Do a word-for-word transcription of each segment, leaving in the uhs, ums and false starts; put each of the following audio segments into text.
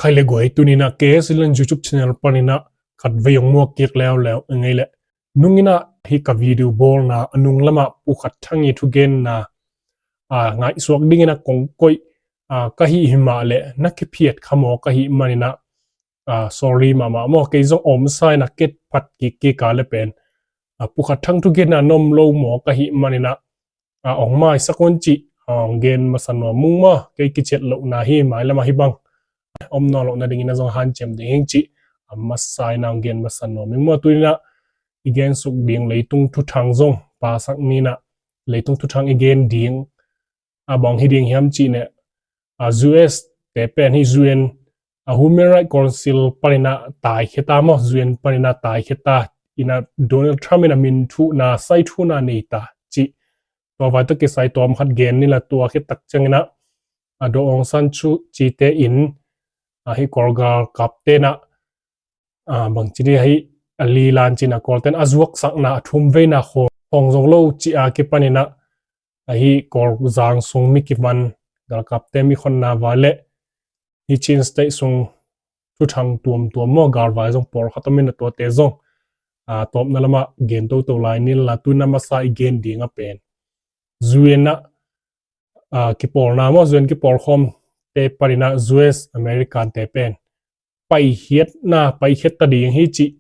Khai le guai, tuninah K S Lian YouTube channel paninah khat vei hong muak kik leuleu ing ei leh. Nunginah hih ka video bawlna a nung lamah Pu Khat Thang i thugenna a ngaihsuak dinginah kong koih a ka hih himah leh na kiphiat kha maw ka hih maninah a sorry mahmah maw. Kei zong omsa inah ket phat kik kik a le pen a Pu Khat Thang thugenna na om lo maw ka hih maninah a ong maisak un cih a ong gen masa nuam ung maw. Kei kiciat lohna hi, mai lamah hih bang om nawn lohna dinginah zong hanciam ding hing cih a masa inah ong gen masa nuam ing maw. Tuninah i gensuk ding leitung thuthang zong pasak ninah leitung thuthang i gen ding a bang hi ding hiam cih neh a U S te pen hih U N a Human Rights Council paninah taikhia ta maw, U N paninah taikhia ta inah Donald Trump inah min thuhna sai thuhna nei ta cih tua vai tawh kisai tawm khat gen ni la. Tua khit tak cianginah a Daw Aung San Suu Kyi te in a hih Kawl galkap tenah a bangci dia hih a lilan cinah Kawlten a zuaksakna a thum veina khawng zong lo cih a kipaninah a hih Kawlzang sung mi kivan galkapte mi khonna vai leh hih Chin State sung thuthang tuamtuam maw, galvai zong pawlkhat om inah tuate zong a tawpna lamah gen toto lai ni la. Tuninah masa i gen ding a pen U N ah a kipawlna maw, U N kipawlkhawm te paninah U S American te pen paikhiatna, paikhiat ta ding hi cih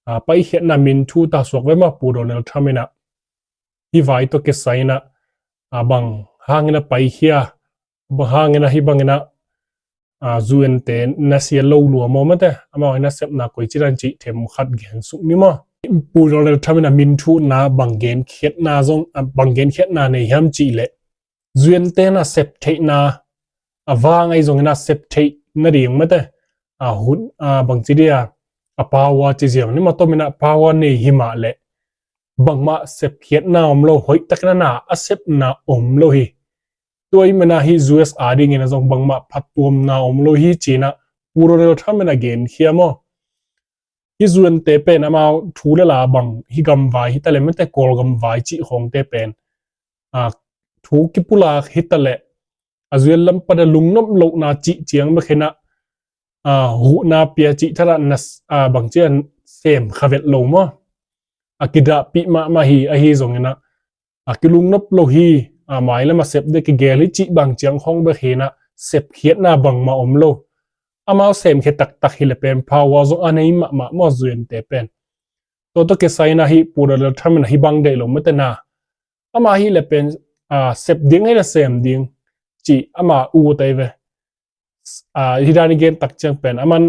a paikhiatna min thu ta suak ve maw Pu Donald Trump inah. Hih vai tawh kisai inah a bang hangin a paikhia, bang hangin a hih bangin ah a U N te na sia lo lua maw mate, amau inah sepna koi ci dan cih them khat gen suk ni maw. Pu Donald Trump inah min thuhna bang genkhiatna zong a bang genkhiatna nei hiam cih leh U N tenah sep theihna a vang ahi zongin ah sep theih nading mate a hun a bangci dia a power ci ziang ni maw, tomin ah power nei himah leh bangmah sepkhiatna om lo, hoihtakin a na a sepna om lo hi. Tua i mana hi U S a dingin a zong bangmah phattuamna om lo hi cinah Pu Donald Trump in a genkhia maw. Hi U N te pen amau thu le la bang hi gamvai hi taleh mate Kawl gamvai cih khawngte pen a thu kipulak hi taleh a U N lam pan a lungnop lohna cih ciang bek hinah a huhna pia cih thadah na a bangci a sem kha vet lo maw. A kidahpih mahmah hi, ahi zonginah a kilungnop lo hi, a mailam a sep dek kigel hi cih bang ciang khawng bek hinah sepkhiatna bangmah om lo. Amau semkhia taktak hi le pen power zong a nei mahmah maw U N te pen. Tua tawh kisai inah hi Pu Donald Trump in a hi bang deih lo mate na. Ama hi le pen a sep ding hi le sem ding cih ama ut ahi ve. A hi dan i gen tak ciang pen aman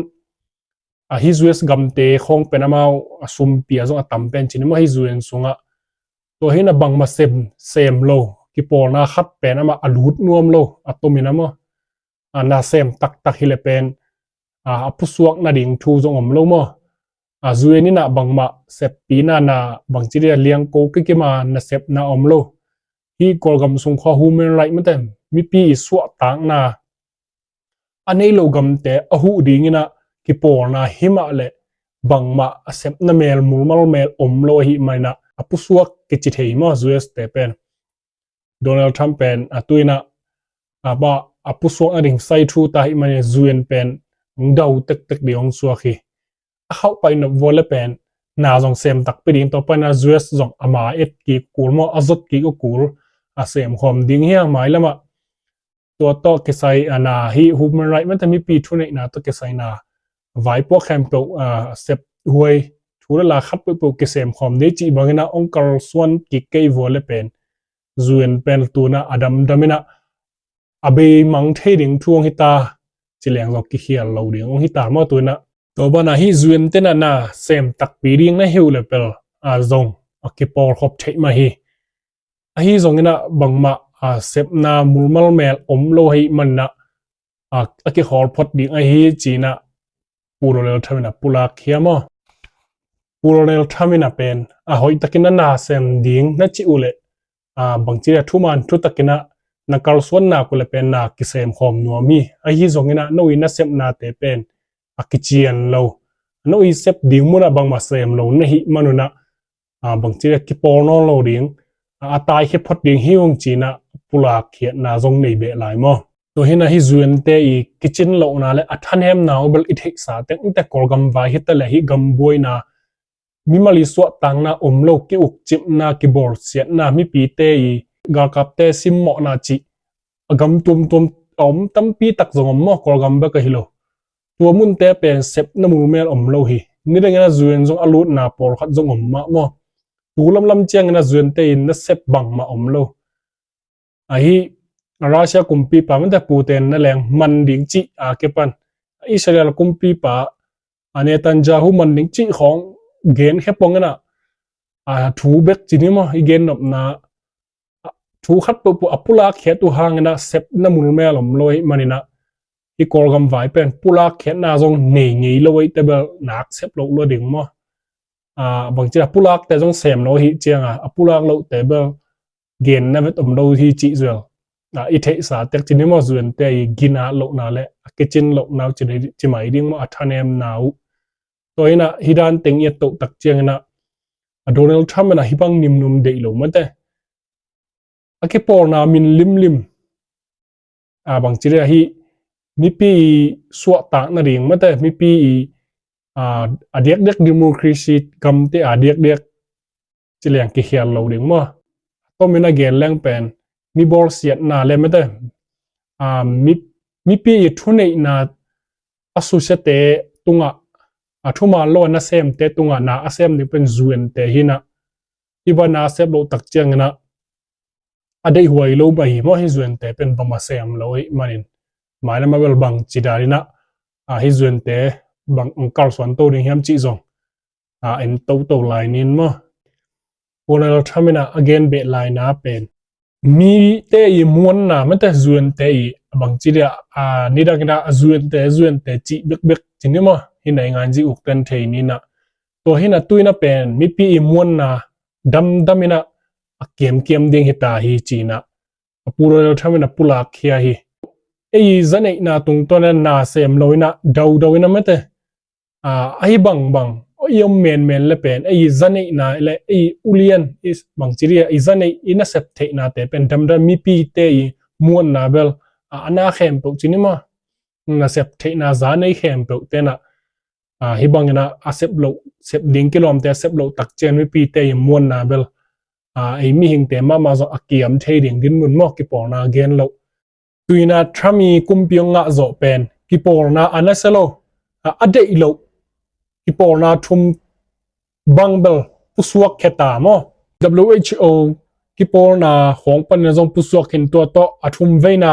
a hi U S gamte khawng pen amau a sumpi a zong a tam pen cin amau hi U N sungah tua hi na bangmah sem sem lo, kipawlna khat pen amah a lut nuam lo, a tomin amau a na sem taktak hi le pen a pusuak nading thu zong om lo maw. A U N inah bangmah seppina na bangci dia liangko kikima nasepna om lo. Hi Kawlgam sung khua human right mate mipi i suahtakna a nei lo gamte a huh dinginah kipawlna himah leh bangmah a sepna mel mulmal mel om lo ahi maninah a pusuak kici thei maw U S te pen. Donald Trump pen a tuinah a bah a pusuak nading sai thu ta hi manin U N pen hong dau tektek ding hong suak hi. A khauh pai nop vua le pen na zong sem takpi ding, tua panin a U S zong ama et kik kul maw, a zot kik uh kul a sem khawm ding hi a mailamah. Tua tawh kisai a na hi human right mate mipi thuneihna tawh kisai na vaipuak khempeuh a sep huai thu le la khat peuhpeuh kisem khawm ding cih bangin a hong kalsuan kik kei vua le pen U N pen tunah a damdam inah a beimang thei ding thu hong hita, ci leng zong kikhial lo ding hong hita maw tunah. Tua banah hi U N tenah na sem takpi ding na hi uh le pel a zong a kipawl khop theih mah hi. Ahi zonginah bangmah a sepna mulmal mel om lo ahi maninah a kikhawl phot ding ahi cinah Pu Donald Trump inah pulak hiam aw. Pu Donald Trump inah pen a hoihtakin a na sem ding na cih uh leh a bangci a thuman thutakinah na kalsuan nak uh le pen na kisem khawm nuam hi. Ahi zonginah no i na sepnate pen a kician lo, no i sep ding munah bangmah sem lo na hih manunah a bangci a kipawl nawn lo ding a taikhia phot ding hi hong cinah pulak khiatna zong nei beh lai maw. Tua hi-in ah hih U N te i kicin lohna le a thanemna uh bel i theihsa teng, te Kawlgam vai hi ta leh hih gam buaina, mimal i suahtakna om lo, ki-ukcipna, kibawlsiatna, mipite i galkapte simmawhna cih a gam tuamtuam a om tampi tak zong om maw, Kawlgam bek ahi lo. Tua munte pen sepna mulmel om lo hi. Nidangin ah U N zong a lutna pawlkhat zong om mah maw. Tu lamlam ciangin ah U N te in na sep bangmah om lo. Ahi Russia kumpipa mate Putin na leng man ding cih a kipan, Israel kumpipa a Netanyahu man ding cih khawng gen khepong in ah, a thu bek ci ni maw, i gen nopna thu khat peuhpeuh a pulak khiat uh hangin ah sepna mulmel om lo ahih manin ah, hih Kawlgam vai pen pulak khiatna zong nei ngei lo ahih teh bel nak sep loh lua ding maw. A, bangci a pulakte zong sem lo ahih ciangin a pulak lohte bel genna vet om lo hi cih zuel. A, i theihsa tek ci ni maw, U N te i gina lohna le a kicin lohna uh ci, ci mai ding maw, a thanemna uh. Tua hi-in ah hih dan teng i et toh tak ciangin ah, a Donald Trump in ah hih bang nimnum deih lo mate. A kipawlna min limlim, a, bangci dia hih mipi i suahtak nading mate, mipi i, a, a diakdiak democracy gamte a diakdiak ci leng kikhial lo ding maw. Tomin a gen leng pen mi bawlsiatna le mate, a, mi, mipi i thuneihna a susiate tungah, a thuman lo a nasemte tungah na a sem ding pen U N te hi-in ah, i ba na sep loh tak ciangin ah a deihhuai lo bang hi maw, hih U N te pen bangmah sem lo ahih manin. Mailam ah bel bangci dan in ah, a, hih U N te bang kalsuan to ding hiam cih zong, a, en toto lai ni maw. Donald Trump in ah a gen beh laina pen mite i muanna mate, U N te i bangci dia, a, nidangin ah U N te, U N te cih bekbek ci ni maw, hih na i ngan zi uk ten thei ni-in ah. Tua hi-in ah tu-in ah pen mipi i muanna damdam in ah a kiamkiam ding hi ta hi ci-in ah a pu Donald Trump in ah pulak khia hi. Ei zaneihna tungtawn in ah na sem lo in ah daudau in ah mate, a, ahi bangbang i om menmen le pen ei zaneihna le ei ulian i bangci dia i zaneih i nasep theihnate pen damdam mipite i muanna bel, a, a na khempeuh ci ni maw, nasep theihna za nei khempeuhte in ah, a, hih bangin ah a sep loh, sep ding kilawmte a sep loh tak ciang mipite i muanna bel, a, ei mihingte mahmah zong a kiam thei ding dinmun maw, kipawlna gen loh. Tu-in ah Trump i kumpi hong ngah zawh pen kipawlna a nasia lo, a, a deih loh, kipawlna thum bang bel pusuak khia ta maw. W H O kipawlna khawng panin ah zong pusuak khin, tua tawh a thum veina,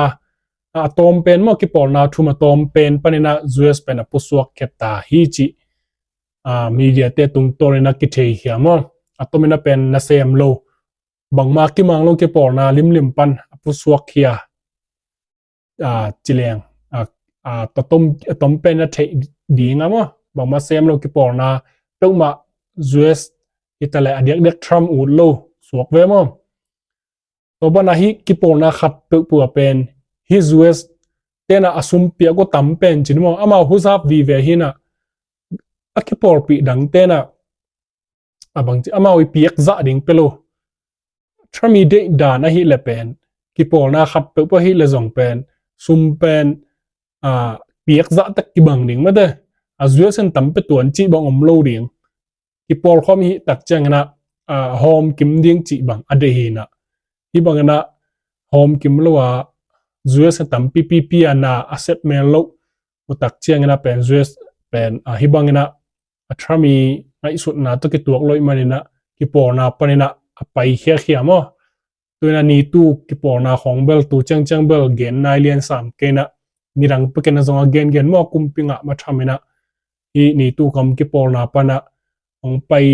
a tawm pen maw, kipawlna thum a tawm pen panin ah U S pen a pusuak khia ta hi cih, a, media te tungtawn in ah kithei khia maw. A tomin ah pen nasem lo, bangmah kimang lo kipawlna limlim pan a pusuak khia, a, ci leng, a, a, a tom, a tom pen a theih ding a maw. Bangmah sem lo kipawlna peuhmah U S hi ta leh a diakdiak Trump ut lo suak ve maw. Tua banah hih kipawlna khat peuhpeuh ah pen hih U S te in ah a sum piak uh tam pen ci ni maw, amau huzap vive hi-in ah, a kipawlpih dangte in ah a bangci amau i piak zah ding pia lo. Trump i deih dan ahih leh pen kipawlna khat peuhpeuh ahih leh zong pen sum pen, a, piak zah tek kibang ding mate. A, U S in tam pia tuan cih bang om lo ding. Kipawl khawm i hih tak ciangin ah, a, hawm kim ding cih bang a deih hi-in ah, hih bangin ah hawm kim lo a U S in tam pipipi a na a sep mel loh uh tak ciangin ah pen U S pen, a, hih bangin ah a Trump i ngaihsutna tawh kituak lo ahih manin ah kipawlna panin ah a pai khiakhia maw. Tu-in ah NATO kipawlna khawng bel tu ciangciang bel gen nai lian sam kei in ah, nidang peuh kei in ah zong a gengen maw, kumpi ngah ma tham in ah hih NATO gam kipawlna pan ah hong pai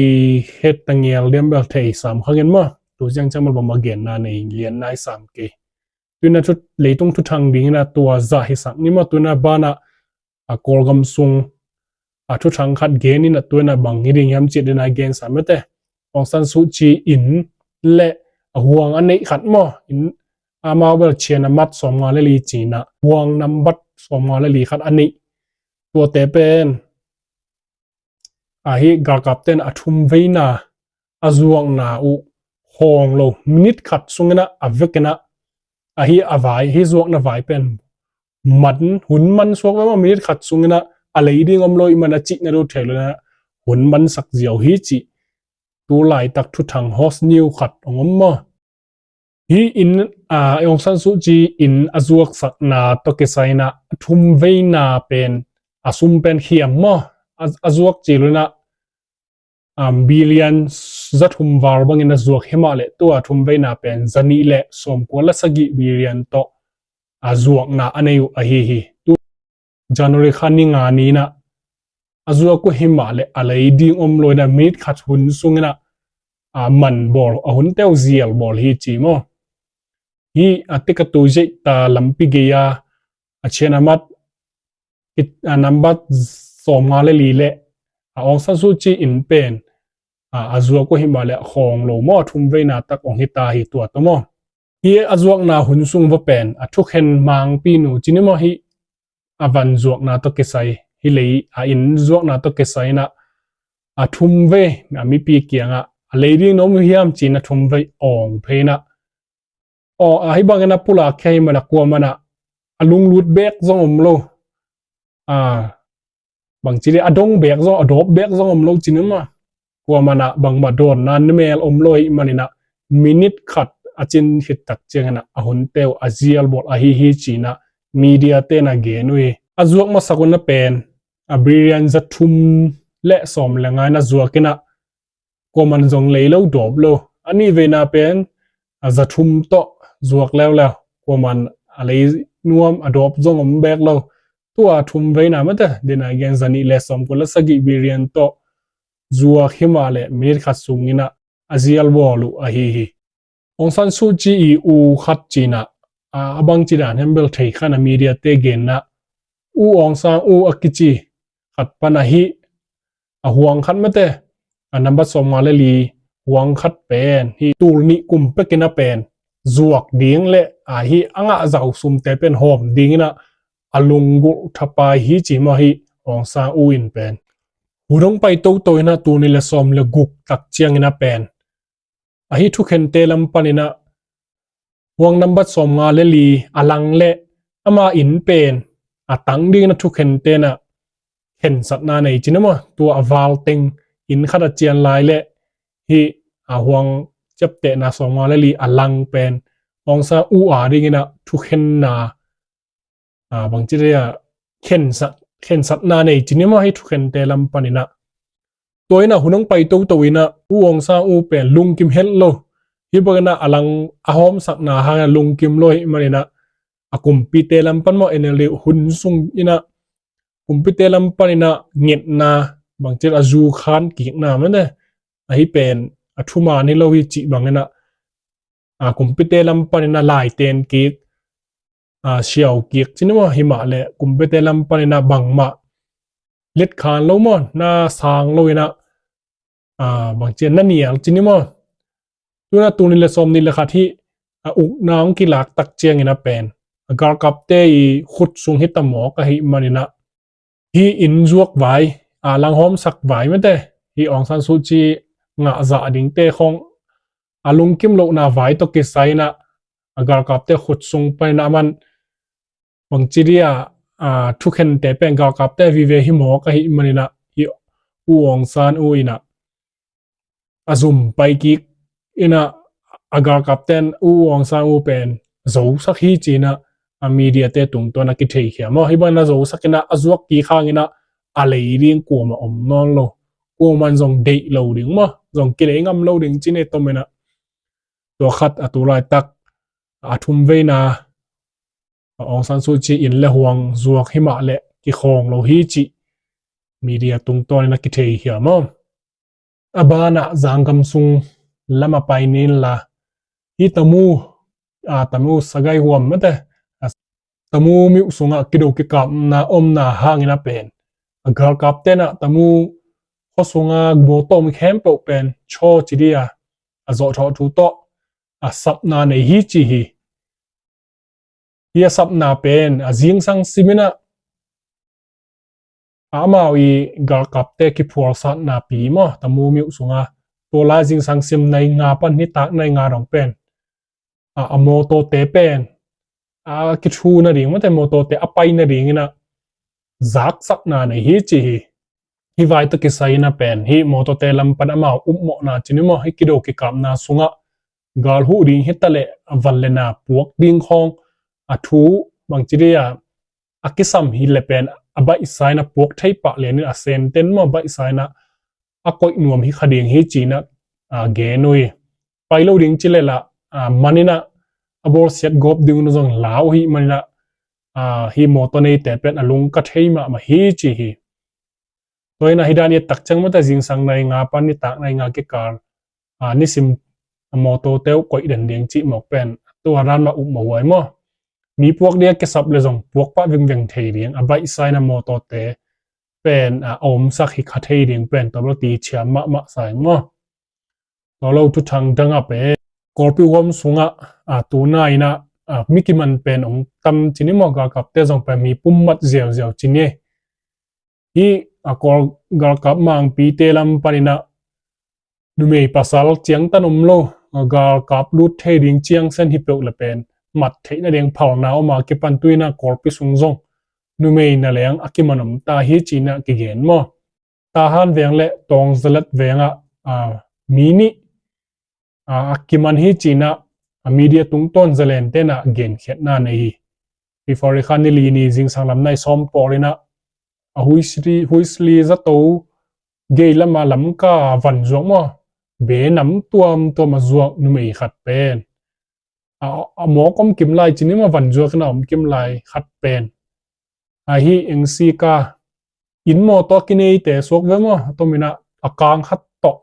het ta ngel liam bel thei sam kha ngen maw. Tu ciangciang bel bangmah genna nei lian nai sam kei. Tu-in ah thu, leitung thuthang dingin ah tua zah hisak ni maw. Tu-in ah banah a Kawlgam sung a thuthang khat gen in ah tu-in ah bang hi ding hiam cih dan a gen sam mate. Aung San Suu Kyi in le a huang a neih khat maw, in amau bel chiana mat sawmnga le li ci-in ah huang nambat sawmnga le li khat a neih. Tuate pen ahi galkapte in a thum veina a zuakna uh hawng lo minit khat sungin ah a vekin ah ahi a vai, hih zuakna vai pen man, hun man suak ve maw, minit khat sungin ah a lei ding om lo ahih manin a cihna lo thei lo in ah hun mansak ziau hi cih tu laitak thuthang hot news khat hong om maw. Hih inn, a, Aung San Suu Kyi inn a zuaksakna tawh kisai in ah a thumveina pen a sum pen hiam maw, a, a zuak ci lo in ah, um, billion za thum val bangin a zuak hi mah leh tua thumveina pen za nih le sawmkua le sagih billion tawh a zuakna a nei uh ahi hi. Tu January kha ni nga ni in ah a zuak uh hi mah leh a lei ding om lo in ah minit khat hun sungin ah, a, man bawl, a hunte uh zial bawl hi ci maw. Hih a tikah tu zeita lampi gei a, a Chiang Mai, a, nambat sawmnga le li le a Aung San Suu Kyi inn pen, a, a zuak uh hi mah leh a khawng lo maw, a thumveina tak hong hi ta hi tua tawh maw. Hih a zuakna hun sung va pen a thukhen mangpi nu ci ni maw, hih a van zuakna tawh kisai, hih lei a inn zuakna tawh kisai in ah a thumvei a mipi kiangah a lei ding na om uh hiam ci-in a thumvei awng phei in ah, aw, a, hih bangin a pulak khia hi manin ah kuaman ah a lunglut beek zong om lo. A, bangci dih a dong beek zong, a dawp beek zong om lo ci ni maw. Kuaman ah bangmah dawnna ni mel om lo ahih manin ah minit khat a cin khit tak ciangin ah a hunte uh a zial bawl ahi hi ci-in ah media te'n a gen uh hi. A zuak masak uh na pen a billion za thum le sawm le nga in a zuak in ah kuaman zong lei lo dawp lo. A nihveina pen a za thum tawh zuak leuleu. Kuaman a lei nuam, a dawp zong om beek lo. Tua thumveina mate, dena gen za nih le sawmkua le sagih billion tawh zuak hi mah leh minit khat sungin ah a zial bawl uh ahi hi. Aung San Suu Kyi i u khat ci-in ah, a, a bangci dan hiam bel thei kha in ah media te genna, U Aung San U a kici khat pan ahi, a huang khat mate, a nambat sawmnga le li huang khat pen hih tul nih kum pek in ah pen zuak ding le, a, hih a ngah zau sumte pen hawm dingin ah a lunggulh thapai hi ci maw hih Aung San U in pen. Hun hong pai toto in ah tul nih le sawm le guk tak ciangin ah pen ahi thukhente lam panin ah huang nambat sawmnga le li a lang le ama inn pen a tang dingin ah thukhente in ah khensatna nei ci ni maw. Tua a val teng inn khat a cian lai le hih a huang ciaptehna sawmnga le li a lang pen Aung San U a dingin ah thukhenna, a, bangci dih a khensat, khensatna nei ci ni maw hih thukhente lam panin ah. Tua in ah hun hong pai toto in ah U Aung San U pen lungkim het lo. Hih bangin ah a lang a hawmsakna hangin ah lungkim lo ahih manin ah a kumpite lam pan maw, N L D hun sungin ah kumpite lam panin ah ngetna, bangci a zu khan kikna mate, ahi pen a thuman hi lo hi cih bangin ah, a, kumpite lam panin ah laiten kik, a, siau kik ci ni maw, hi mah leh kumpite lam panin ah bangmah let khan lo maw, na sang lo in ah, a, bangci na nial ci ni maw. Tu in ah tul nih le sawm nih le khat hih a ukna hong kilak tak ciangin ah pen a galkapte i khut sung hi ta mawk ahih manin ah hih inn zuak vai, a, lang hawmsak vai mate, hih Aung San Suu Kyi ngah zah dingte khawng a lungkim lohna vai tawh kisai in ah a galkapte khut sung panin ah aman bangci dih a, a, thukhente pen galkapte vive hi mawk ahih manin ah hih U Aung San U in ah a zum pai kik in ah a galkapte'n U Aung San U pen zosak hi ci-in ah a media te tungtawn a kitheikhia maw. Hih bangin a zosak in ah a zuak kik hangin ah a lei ding kuamah om nawn lo. Kuaman zong deih lo ding maw, zong kilei ngam lo ding ci ni tom in ah. Tua khat a tu laitak a thumveina a Aung San Suu Kyi inn le huang zuak hi mah leh kikhawng lo hi cih media tungtawn in a kitheikhia maw. A banah zanggam sung lam a pai ni inla, hih Tamu, a, Tamu Sagaing huam mate, a, Tamu myuh sungah kido kikapna omna hangin a pen a galkapte'n ah Tamu khua sunga mawtaw mi khempeuh pen chaw ci dih a, a zawhthawh thu tawh a sapna nei hi ci hi. Hih a sapna pen a zingsang sim in ah a, amau i galkapte kiphualsatna pi maw, Tamu myuh sunga tua lai zingsang sim nai nga pan nitak nai nga dong pen a, a mawtawte pen a kithu nading mate, mawtawte a pai nadingin ah zaksakna nei hi ci hi. Hih vai tawh kisai in ah pen hih mawtawte lam pan amau upmawhna ci ni maw, hih kido kikapna sungah gal huh ding hi taleh a van le na puak ding khawng a thu bangci dih a a kisam hi le pen a baihsa in ah puak thei pah lianin a senten maw baihsa in ah a koih nuam hi kha ding hi ci-in ah gen uh hi. Pai lo ding ci leh lah man in ah a bawlsiat gawp ding un zong lau uh hi. Man in ah hih mawtaw neite pen a lungka thei mahmah hi ci hi. Tua in ah hih dan i et tak ciang mate zingsang nai nga pan nitak nai nga kikal nisim a mawtawte uh koih den ding cih mawk pen tua dan mah upmawh huai maw. Mi puak ding a kisap le zong puak pah vingveng thei ding a baihsa in ah mawtawte pen a omsak hi kha thei ding pen tua bel ti thiam mahmah sa ing maw. Tua lo thuthang dang a pen Kawlpi huam sungah tuna in ah mi kiman pen ong tam ci ni maw, galkapte zong pen mi pum mat ziauziau ci ni. Hih a Kawl galkap mangpite lam pan in ah numei pasal ciangtan om lo, galkap lut thei ding ciangsen hi peuh le pen mat theih nading phalna om a kipan tu in ah Kawlpi sung zong numei na leng a kiman om ta hi ci-in ah kigen maw. Tahan veng le Tawng Zalat vengah mi nih a kiman hi ci-in ah a media tungtawn zalen ten ah genkhiatna nei hi. February kha ni li ni zingsang lam nai sawm pawl in ah a Huisli, Huisli zato gei lam a Lamka van zuak maw, be nam tuamtuam a zuak numei khat pen a mawk om kim lai ci ni maw, van zuak in a om kim lai khat pen ahi eng si ka inn mawtaw a kineite suak ve maw, a tom in ah a kang khat tawh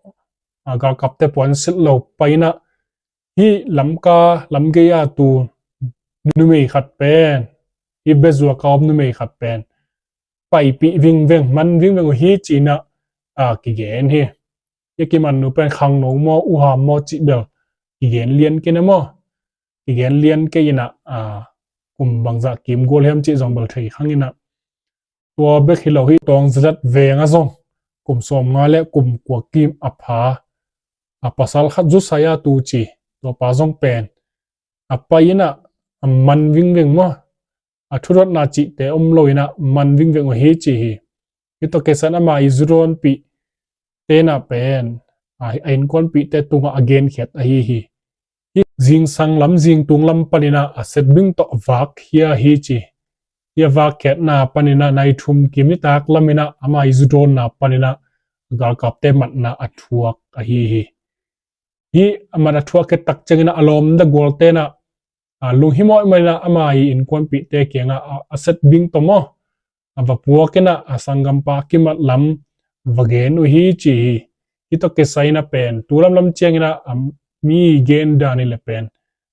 a galkapte puansilh lo pai in ah hih Lamka lam gei a tu numei khat pen, hih be zuak a om numei khat pen paipih vingveng, man vingveng uh hi ci-in ah kigen hi. Hih kiman nu pen khangno maw, uham maw cih bel kigen lian kei na maw. Kigen lian kei in ah kum bangzah kim gual hiam cih zong bel thei khang in ah. Tua bek hi lo hih Tawng Zalat veng a zong kum sawmnga le kum kua kim a pha a pasal khat zusai a tu ci, tua pa zong pen a pai in ah a man vingveng maw, a thudotna cihte om lo in ah man vingveng uh hi ci hi. Hih tawh kisai in ama i zudawnpih ten ah pen a innkuanpihte tungah a genkhiat ahi hi. Hih zingsang lam zingtung lam pan in ah a setbing tawh vakkhia hi ci. Hih a vakkhiatna pan in ah nai thum kim nitak lam in ah ama i zudawnna pan in ah galkapte matna a thuak ahi hi. Hih a mat a thuak khit tak ciangin ah a lawmte gualte in ah lunghimawh mah in ah ama i innkuanpihte kiangah a setbing tawh maw, a va puak in ah a sanggampa kimat lam va gen uh hi ci hi. Hih tawh kisai in ah pen tu lamlam ciangin ah mi gen dan hi le pen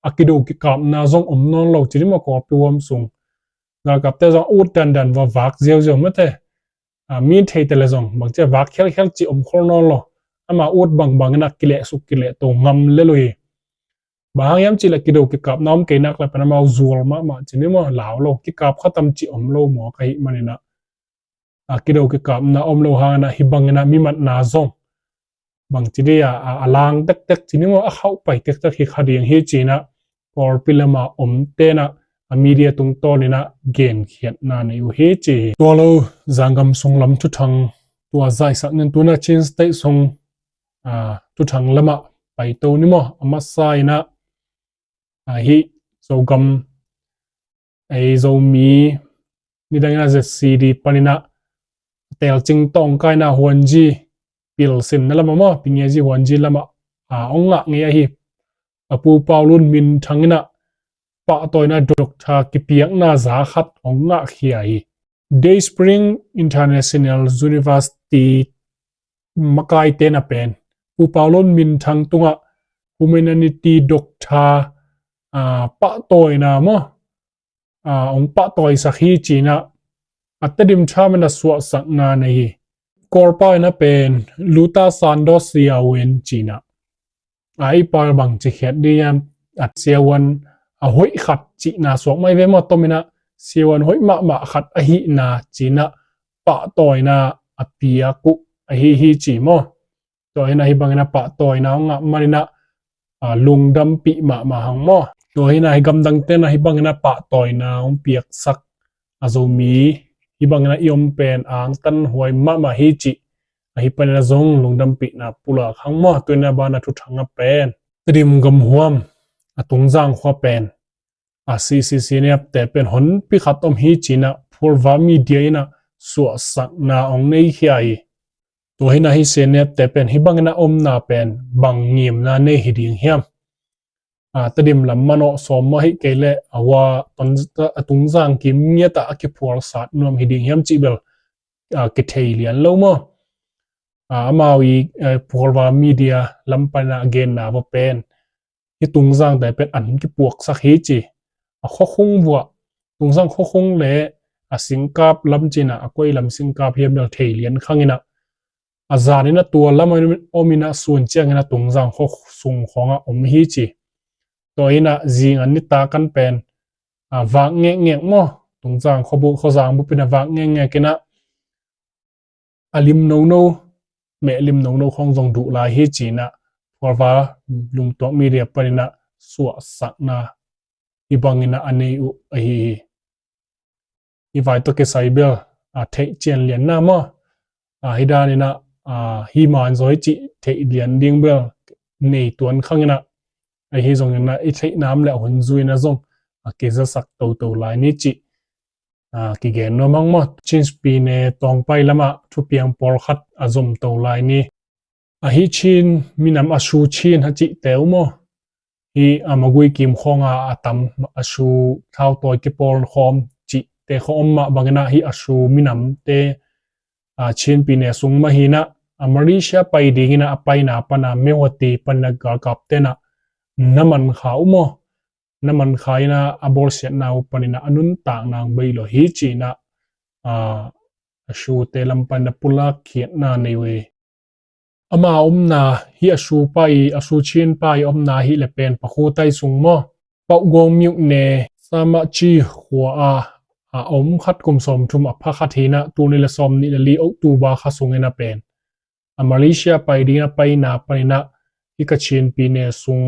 a kido kikapna zong om nawn lo ci ni maw, Kawlpi huam sung galkapte zong a ut dandan va vak ziauziau mate. Mi theite le zong bangci a vak khialkhial cih om khol nawn lo. Ama ut bangbang in ah kilehsuk kilehto ngam lel uh hi. Bang hang hiam cih leh kido kikapna om kei nak leh pen amau zual mahmah ci ni maw, lau lo, kikap khatam cih om lo maw ka hih man in ah a kido kikapna om lo hang in ah hih bang in ah mi matna zong bangci dih a a lang tektek ci ni maw, a khauh pai tektek hi kha ding hi ci-in ah Kawlpi lam a omte in ah a media tungtawn in ah genkhiatna nei uh hi ci hi. Tua lo zanggam sung lam thuthang tua zaisak nin tu in ah Chin State sung thuthang lamah paito ni maw. A masa in ah hih Zogam ei Zomi nidang in ah Z C D pan in ah telcing tawngka in ah Huanzi pilsinna lamah maw, Pingeji Huanzi lamah hong ngah ngei ahi a Pu Pau Lun Min Thang in ah pahtawina doctor kipiakna za khat hong ngahkhia hi. Dayspring International University makaite in ah pen Pu Pau Lun Min Thang tungah humanity doctor pahtawina maw hong pahtawisak hi ci-in ah a Tedim Tham in ah suahsakna nei hi. Kawlpau in ah pen Luta Sando Siawen ci-in ah a i pau bangci khiat dih hiam, a Siawen a hoih khat cihna suak mai ve maw, tom in ah Siawen hoih mahmah khat ahihna ci-in ah pahtawina a piak uh ahi hi ci maw. Tua in ah hih bangin ah pahtawina hong ngah man in ah lungdampih mahmah hang maw. Tua hi-in ah hih gamdangte in ah hih bangin ah pahtawina hong piaksak a Zomi hih bangin ah i om pen angtan huai mahmah hi cih ahi panin ah zong lungdampihna pulak hang maw. Tua hi-in ah banah thuthang a pen Tedim gamhuam a Tungzang khua pen a C C C N F te pen honpi khat om hi ci-in ah Phualva Media in ah suahsakna hong nei khia hi. Tua hi-in ah hih C N F te pen hih bangin ah omna pen bang ngimna nei hi ding hiam? A, Tedim lam manawh sawm mah hi kei leh a hua a Tungzang kim ngiat ah a kiphualsat nuam hi ding hiam cih bel a, kithei lian lo maw? A, amau i, eh, Phualva Media lam panin ah a genna va pen hih Tungzangte pen an kipuaksak hi ci. A khuakhung vuah, Tungzang khuakhung le a singkap lam ci-in ah a koi lam singkap hiam bel thei lian khang in ah a zanin ah tua lam om in ah sun ciangin ah Tungzang khua sung khawngah om hi ci. Tua hi-in ah zing an nitak an pen a, vak ngekngek maw, Tungzang khuabup, khuazang bup in ah vak ngekngek in ah a lim nono, meh lim nono khawng zong duh lai hi ci-in ah Phualva Lungtuak Media panin ah suahsakna hih bangin ah a nei uh ahi hi. Hih vai tawh kisai bel a, theih cian lianna maw? A, hih danin ah a, hih man zaw hi cih theih lian ding bel nei tuan khang in ah, ahi zongin ah i theihna om leh a hun zui-in ah zong a, kizasak toto lai ni cih a, kigen nuam hang maw. Chin Pyine Tawngpai lamah thupiang pawlkhat a zom to lai ni. A, hih Chin minam a su Chin a cihte uh maw, hih a, Magui kim khawnga a tam a su thautawi kipawl khawm cihte khawng om mah bangin ah hih a su minamte a, Chin Pyine sung mah hi-in ah a, Malaysia pai dingin ah a paina pan a, Myawaddy panin ah galkapte in ah na man kha uh maw, na man kha in ah a bawlsiatna uh panin ah a nuntakna hong bei lawh hi ci-in ah a, a sute lam panin ah pulak khiatna nei uh hi. Ama omna hih a su pa i, a su Chin pa i omna hih leh pen Pakhutai sung maw, Paukgong myone Samachi khua a, a om khat kum sawmthum a pha khat hi-in ah tul nih le sawmnih le li October kha sungin ah pen a, Malaysia pai dingin a paina panin ah hih Kachin Pyine sung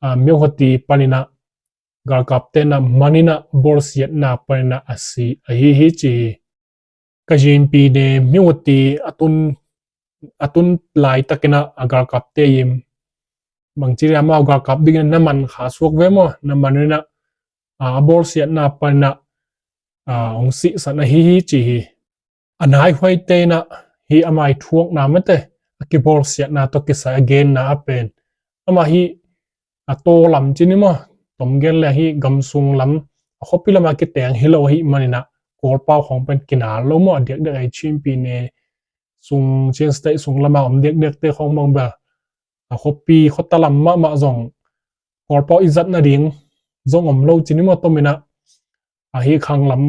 a, Myawaddy panin ah galkapte in ah man in ah bawlsiatna panin ah a si ahi hi ci hi. Kachin Pyine Myawaddy a tun, a tun laitakin ah a galkapte in bangci leh amau galkap dingin ah na man kha suak ve maw, na man in ah a, a bawlsiatna panin ah a, hong sihsan ahi hi ci hi. A naihuaite in ah hih amah i thuakna mate a kibawlsiatna tawh kisai a genna a pen amah hih a taw lam ci ni maw, tom gen leh hih gamsung lam a khuapi lamah kiteng hi lo ahih manin ah Kawlpau khawng pen kinal lo maw, a diakdiak a i Chin Pyine sung, Chin State sung lamah om diakdiakte khawng bang bel a khuapi khuata lam mahmah zong Kawlpau i zat nading zong om lo ci ni maw, tom in ah a hih khang lam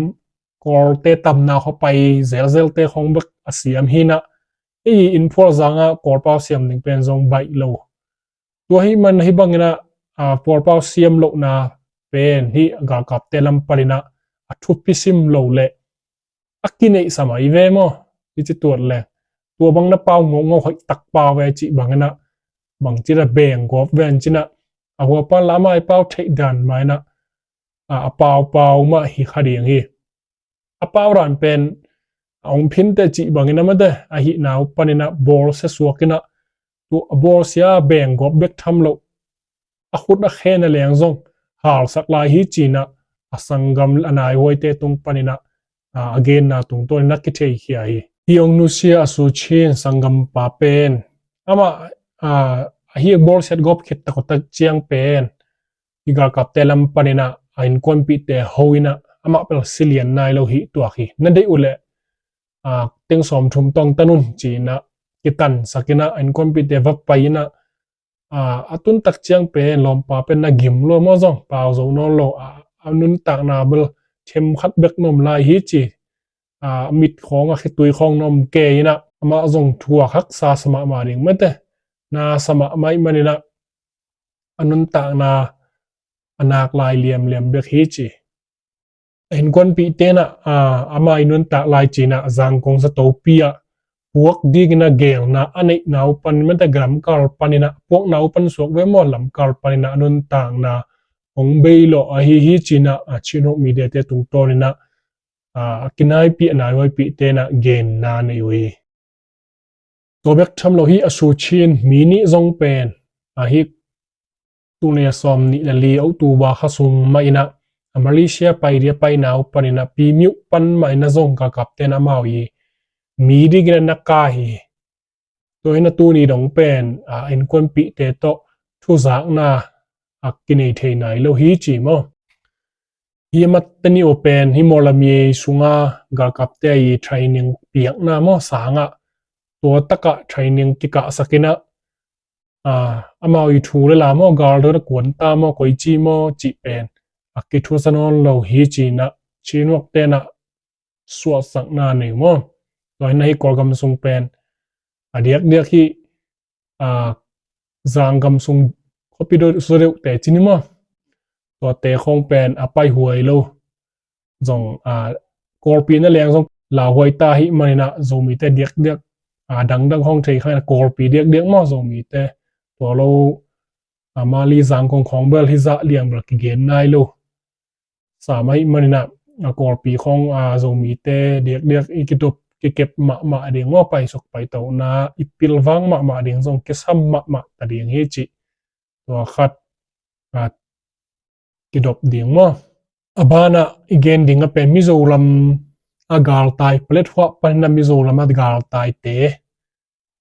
Kawlte tamna khua pai zelzelte khawng bek a siam hi-in ah ei i inn phualzang ah Kawlpau siam ding pen zong baih lo. Tua ahih man hih bangin ah a, Kawlpau siam lohna pen hih galkapte lam panin ah a thupi sim lo leh a kineihsa mai ve maw, i ci tuat leh. Tua bang na pau ngaungau hoih tak pau ve cih bangin ah bangci leh beng gawp ve an ci-in ah a hua pan lam a i pau theih dan mah in ah a, a paupau mah hi kha ding hi. A pau dan pen a hong phinte cih bangin ah mate a hihna uh panin ah bawlsia suak in ah tua a bawlsia beng gawp bek tham lo a khut a khe na leng zong halsak lai hi ci-in ah a sanggam a naihuaite tung panin ah a, a genna tungtawn in ah kitheikhia hi. Hih hong nusia a su Chin sanggampa pen amah a, a hih bawlsiat gawp khit taktak ciang pen hih galkapte lam panin ah a innkuanpihte ho in ah amah bel si lian nai lo hi tuak hi. Na deih uh leh a, teng sawmthum tawng tan un ci-in ah kitansak in ah a innkuanpihte va pai in ah a, a tun tak ciang pen lawmpa pen na gim lua maw, zong pau zo nawn lo a, a nuntakna bel themkhat bek na om lai hi ci. A, mit khawng a khitui khawng na om kei in ah amah zong thu a haksa sa mahmah ding mate, na sa mahmah ahih manin ah a nuntakna a nak lai liamliam bek hi ci. A innkuanpihte in ah a, amah i nuntak lai ci-in ah Zangkong satopi ah puak dingin ah geelna a neihna uh panin mate, lamkal panin ah puakna uh pan suak ve maw, lamkal panin ah a nuntakna hong bei lawh ahi hi ci-in ah, a Chin Hawk Media te tungtawn in ah, a, a kinaipih a naihuaipih te in ah genna nei uh hi. Tua bek tham lo hi, a Suu Kyi in mi nih zong pen, a hi, tul nih le sawm nih le li October kha sung mah in ah, a Malaysia pai ding a paina uh panin ah Pyithu pan mah in ah zong galkapte in ah amau i mi ding in ah na kai hi. Tua hi in ah tuni dong pen, a, innkuanpihte tawh thuzakna a kinei thei nai lo hi ci maw. Hi a matte nih uh pen hi Mawlamyine sunga galkapte i training piakna maw, sangah tua takah training kikahsak in ah, a, amau i thu le la maw, gal dot a kuan ta maw, koici maw cih pen a kithusa nawn lo hi ci-in ah Chin Hawk te in ah suahsakna nei uh maw. Tua hi in ah hi Kawlgam sung pen a diakdiak hi, a, Zanggam sung khuapi deuh, sua deuhte ci ni maw, tuate khawng pen a paihuai lo. Zong, a, Kawlpi na leng zong lauhuai ta hi manin ah Zomite diakdiak, a, dangdang khawng thei kha in ah Kawlpi diakdiak maw Zomite. Tua lo, a, Mali Zangkong khawng bel hi zah liang bel kigen nai lo. Sam ahi manin ah, a, Kawlpi khawng, a, Zomite diakdiak i kidop kikep mahmah ding maw, paisuk paitohna i pilvang mahmah ding, zong kisam mahmah ta ding hi cih tua khat, a, kidop ding maw. A banah i gen ding a pen Mizoram a galtai, palethuah panin ah Mizoram a galtaite,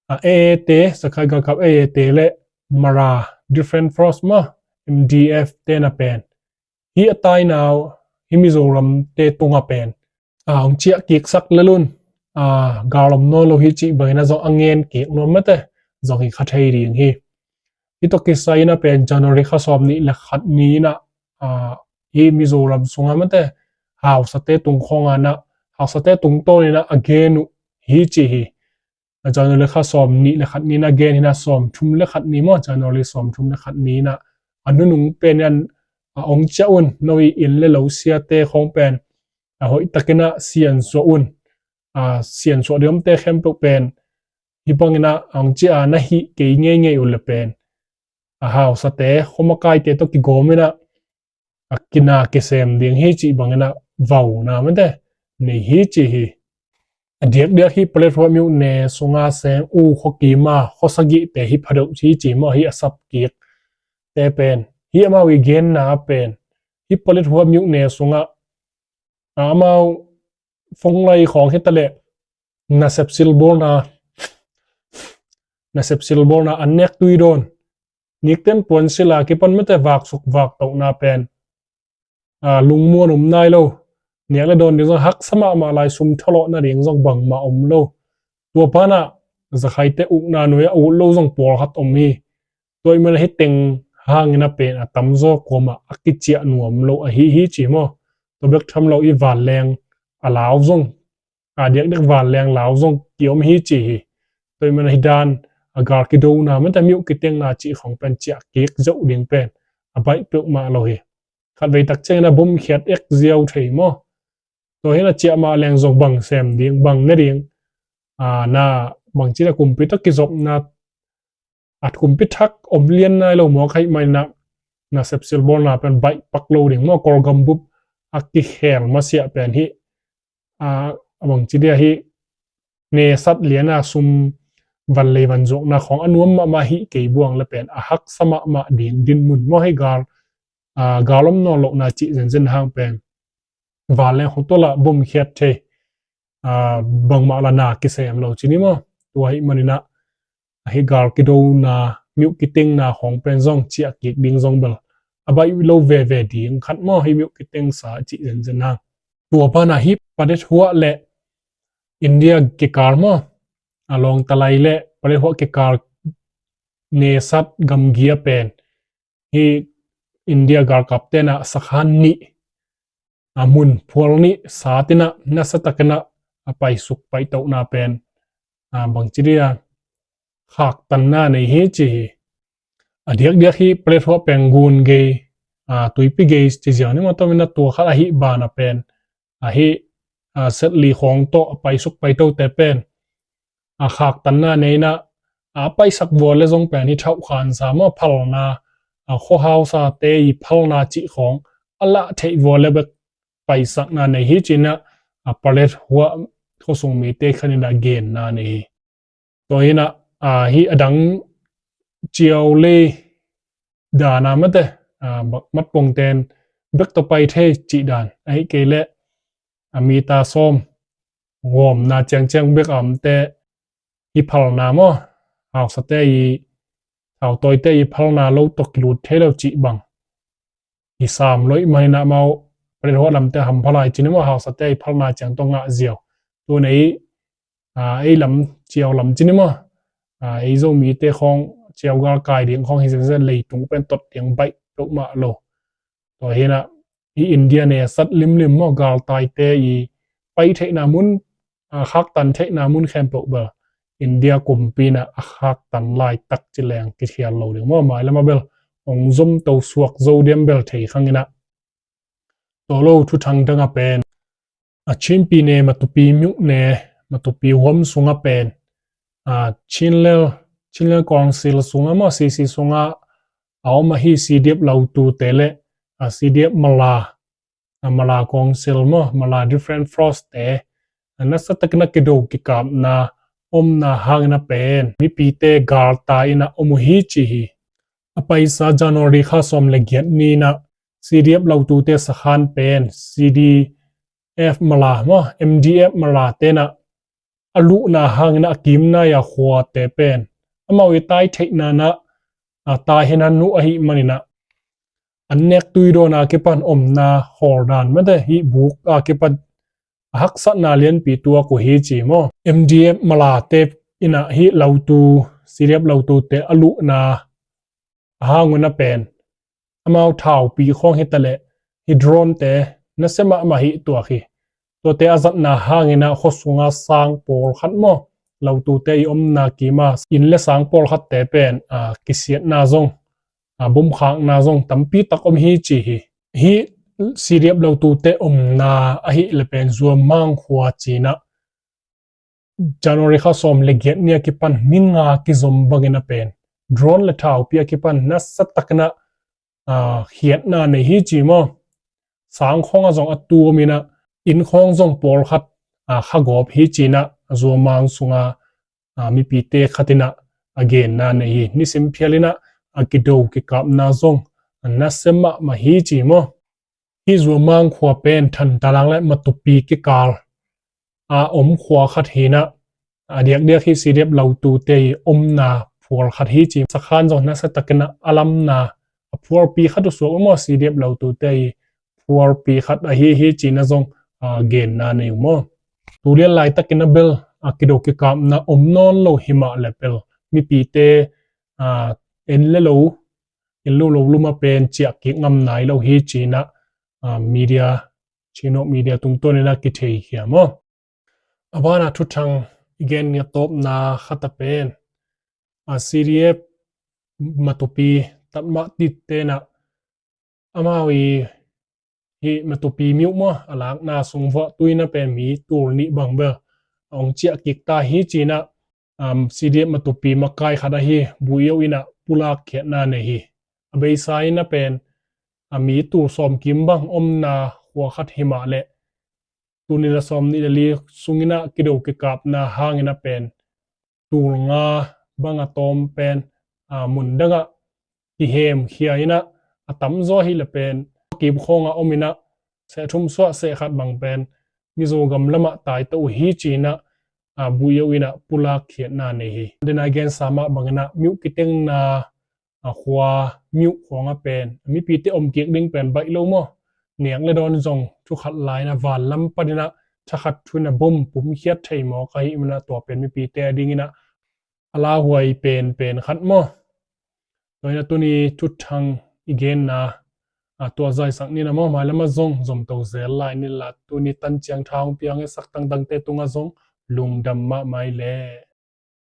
a, A A te, Sagaing galkap A A te le Mara Defense Force maw, M D F te in ah pen hi a taina uh hi Mizoram te tungah pen, a, hong ciah kiksak lel un, a, gal om nawn lo hi cih bangin ah zong a ngen kik nuam mate, zong hi kha thei ding hi. Hi tawh kisai in ah pen January kha sawm nih le khat ni in ah, a, hi Mizoram sungah mate hausate tung khawng ah, hausate tungtawn in ah a gen uh hi ci hi. A January kha sawm nih le khat ni in ah gen hi in ah, sawm thum le khat ni maw, January sawm thum le khat ni in ah a nunung pen in ah, a, hong ciah un, no i inn le lo siate khawng pen, a, hoih takin ah siansuah un, a, siansuah ding omte khempeuh pen hi bangin ah hong ciah a na hih kei ngeingei uh le pen, a, hausate khuamakaite tawh kigawm in ah, a, kina kisem ding hi cih bangin ah vauna mate nei hi ci hi. A diakdiak hi palethuah myone sunga seng U khuakim a khua sagihte hi phadeuh hi ci maw, hi a sapkikte pen hi amau i genna pen hi palethuah myone sungah, a, amau fonglai khawng hi ta leh nasep silbawlna, nasep silbawlna an nek tui dawn, nikten puan sila kipan mate vaksuk vaktohna pen, a, lungmuan om nai lo. Nek le dawn ding zong haksa mahmah lai, sum thalawhna ding zong bangmah om lo. Tua banah zakhaite ukna nuai a ut lo zong pawlkhat om hi. Tua ahih manin ah hi teng hangin ah pen a tamzaw kuamah a kiciah nuam lo ahi hi ci maw. Tua bek tham lo i vanleng a lau zong, a diakdiak vanleng lau zong kiom hi ci hi. Tua ahih manin ah hi dan a gal kidona mate, myuh kitengna cih khawng pen ciah kik zoh ding pen a baih peuhmah lo hi. Khatvei tak ciangin ah bomkhiat ek ziau thei maw. Tua hi in ah ciah mah leng zong bang sem ding, bang ne ding, a, na bangci a kumpi tawh kizopna, a, kumpi thak om lian nai lo mawk ahih manin ah nasep silbawlna pen baih pak lo ding maw. Kawlgam bup a kikhel masiah pen hi, a, a bangci dia hi, nesat lian a sum vanlei vanzuakna khawng a nuam mahmah hi kei buang le pen a haksa mahmah ding dinmun maw, hi gal, a, gal om nawn lohna cih zenzen hang pen vanleng khawng tawh lah bomkhiat thei, a, bangmah lah na kisem lo ci ni maw. Tua ahih manin ah a hi gal kidona, myuh kitengna khawng pen zong ciah kik ding zong bel a baih lo veve ding khat maw, hi myuh kitengsa cih zenzen hang. Tua banah hi palethuah le India kikal maw, a, Lawngtlai le palethuah kikal nesat gamgi a pen hi India galkapte in ah sakhan nih, a, mun phual nih sat in ah nasa takin ah a paisuk paitohna pen, a, bangci dia khaktanna nei hi ci hi. A diakdiak hi palethuah pen gun gei, a, tuipi gei ci ziau ni maw, tua ahih manin ah tua khat ahih banah pen a hi, a, Setli khawng tawh a paisuk paitote pen a khaktanna nei in ah, a paisak vua le zong pen hi thauhkhansa maw, phalna, a, khuahausate i phalna cih khawng a lah theih vua le bek paisakna nei hi ci-in ah, a, Paletwa khuasung mite khat in ah genna nei hi. Tua hi-in ah, a, hih a dang ciau lei dan a mate, a, matpongten bek tawh pai thei cih dan, ahih kei leh a, mita sawm gawmna ciangciang bek a omte i phalna maw, hausate i, thautawite i phalna lo tawh kilut thei lo cih bang i sam lo ahih manin ah amau Paletwa lamte hampha lai ci ni maw, hausate i phalna ciang tawh ngah ziau. Tun ei, a, ei lam, ciau lam ci ni maw, a, ei Zomite khawng ciau galkai ding khawng hi zenzen, leitung pen tot ding baih peuhmah lo. Tua hi-in ah hih India ne sat limlim maw, galtaite i pai theihna mun, a, khaktan theihna mun khempeuh bel India kumpi in ah a khaktan laitak ci leng kithial lo ding maw, mailam ah bel hong zomto suak zo diam bel thei khang in ah. Tua lo thuthang dang ah pen, a, Chinpi ne, Matupi myuk ne, Matupi huam sung ah pen, a, Chinland, Chinland Council sung ah maw, C C sung ah a om ahi C D F Lautute le, a, C D F Mala, a, Mala Council maw, Mala Defense Force te, a, nasa takin ah kido kikapna omna hangin ah pen mipite galtai in ah om uh hi ci hi. A paisa January kha sawm le giat ni-in ah C D F Lautute sakhan pen C D F Mala maw, M D F Mala te in ah a luhna hangin ah a kimna i a khuate pen amau i tai theihna in ah, a, tai hi-in ah nuh ahih manin ah an nek tui dawn a kipan omna hawldan mate, hih buk a kipan a haksatna lianpi tuak uh hi ci maw. M D F Malate in ah hih Lautu, C D F Lautute a luhna a hang un ah pen amau thaupi khawng hi ta leh hih drone te nasia mahmah hi tuak hi. Tuate a zatna hangin ah khuasung ah sang pawlkhat maw, Lautute i omna kim a inn le sang pawlkhatte pen, a, kisiatna zong, a, bomkhakna zong tampi tak om hi ci hi. Hih C D F Lautute omna ahih leh pen Zuamang khua ci-in ah January kha sawm le giat ni a kipan mi nga kizom bangin ah pen drone le thaupi a kipan nasa takin ah, a, khiatna nei hi ci maw. Sang khawng ah zong a tuam in ah, inn khawng zong pawlkhat, a, kha gawp hi ci-in ah Zuamang sung ah, a, mipite khat in ah a genna nei hi. Nisim phial in ah a kido kikapna zong a nasia mahmah hi ci maw. Hih Zuamang khua pen Thantalang le Matupi kikal a om khua khat hi-in ah, a diakdiak hih C D F Lautute i omna phual khat hi ci. Sakhan zong nasa takin ah a lamna, a phualpi khat uh suak uh maw, C D F Lautute i phualpi khat ahi hi ci-in ah zong, a, genna nei uh maw. Tu lian laitakin ah bel a kido kikapna om nawn lo hi mah leh bel mipite, a, en le lo, en lo lo lum ah pen ciah kik ngam nai lo hi ci-in ah, a, media, Chin-Uk media tungtawnin ah kitheikhia maw. A ban ah thuthang i gen ni a tawpna khat ah pen, a, C D F Matupi tatmah titte'n ah amau i hih Matupi myuk maw, a lakna sung vuah tui-in ah pen mi tul nih bang bel a hong ciah kik ta hi ci-in ah, um, C D F Matupi makai khat ahi Buyo in ah pulak khiatna nei hi. A beisa in ah pen, a, mi tul sawm kim bang omna khua khat hi mah leh tuni a sawm nih le li sungin ah kido kikapna hangin ah pen tul nga bang a tawm pen, a, mun dang ah kihemkhia in ah a tamzaw ahih leh pen kim khawng ah om in ah seh thum suah seh khat bang pen Mizo gam lam ah tai to uh hi ci-in ah, a, Buyo in ah pulak khiatna nei hi. Den a i gensa mah bangin ah myuk kitengna, a, khua myuk khawng ah pen mipite om kik ding pen baih lo maw. Nek le dawn zong thu khat lai-in ah van lam panin ah thakhat thu-in ah bom pumkhiat thei mawk ahih manin ah tua pen mipite a dingin ah a lauhuai penpen khat maw. Tua hi-in ah tuni thuthang i genna, a, tua zaisak ni-in ah maw, mailam ah zong zomto zel lai ni la, tuni tan ciang tha hong piang i sak tangtangte tungah zong lungdam mahmah leh.